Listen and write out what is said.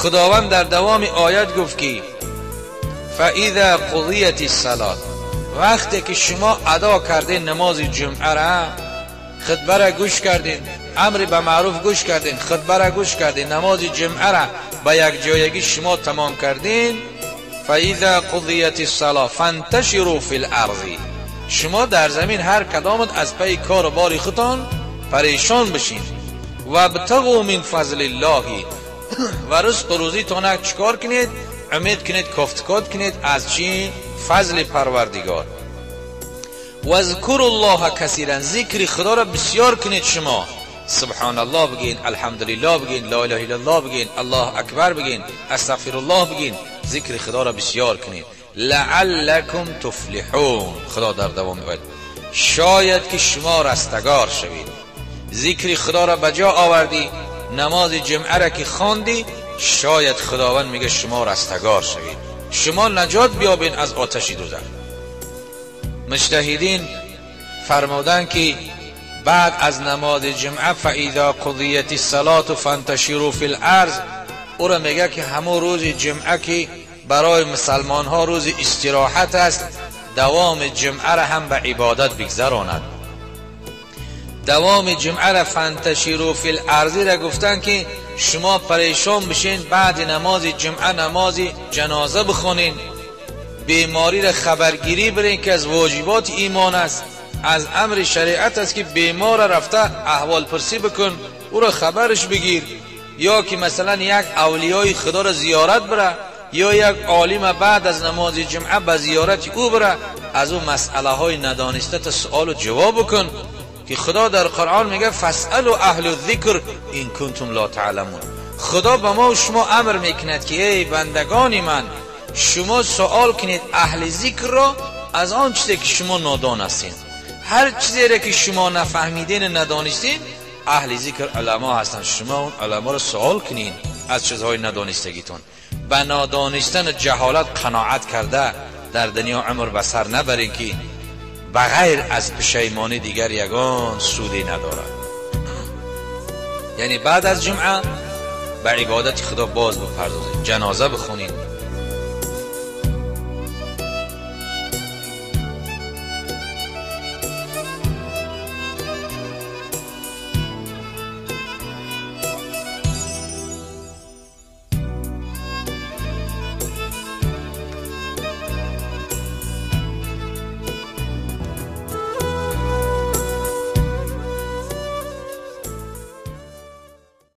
خداوند در دوام آیت گفت که فاذا قضیت الصلاه، وقتی که شما ادا کردین نماز جمعه را، خطبه را گوش کردین، امر به معروف گوش کردین، خطبه را گوش کردین، نماز جمعه را به یک جایگی شما تمام کردین، فاذا قضیت الصلاه فانتشروا فی الارض، شما در زمین هر کدامت از پی کار و بار خودتان پریشان بشین، و ابتغوا من فضل الله، و رزق و روزیتان چکار کنید؟ امید کنید، کافتکات کنید از چی؟ فضل پروردگار. و اذکروا الله کثیرا، ذکر خدا را بسیار کنید شما، سبحان الله بگین، الحمدلله بگین، لا اله الا الله بگین، الله اکبر بگین، استغفر الله بگین، ذکر خدا را بسیار کنید. لعلکم تفلحون، خدا در دوام میگوید شاید که شما رستگار شوید. ذکر خدا را به جا آوردی، نماز جمعه را که خواندی، شاید خداوند میگه شما رستگار شوید، شما نجات بیابین از آتش دوزخ. مجتهدین فرمودن که بعد از نماز جمعه فاذا قضیت الصلاة فانتشروا فی الارض، او را میگه که همون روز جمعه که برای مسلمان ها روز استراحت است، دوام جمعه را هم به عبادت بگذراند. دوام جمعه را فانتشروا فی الارض را گفتن که شما پریشان بشین، بعد نماز جمعه نماز جنازه بخونین، بیماری را خبرگیری برین که از واجبات ایمان است، از امر شریعت است که بیمار رفته احوال پرسی بکن، او را خبرش بگیر، یا که مثلا یک اولیای خدا را زیارت بره، یا یک عالم بعد از نماز جمعه به زیارت او بره، از او مسئله های ندانسته تا سوال و جواب بکن که خدا در قرآن میگه فاسألوا اهل الذکر ان کنتم لا تعلمون. خدا به ما و شما امر میکند که ای بندگان من، شما سوال کنید اهل ذکر را از آن چیزی که شما نادان هستین. هر چیزی را که شما نفهمیدین و ندانستین، اهل ذکر علما هستند، شما اون علما را سوال کنین از چیزهای ندانستگیتون. به نادانستن و جهالت قناعت کرده در دنیا عمر به سر نبرین که بغیر از پشیمانی دیگر یگان سودی ندارد. یعنی بعد از جمعه به عبادت خدا باز بپردازید، جنازه بخونید،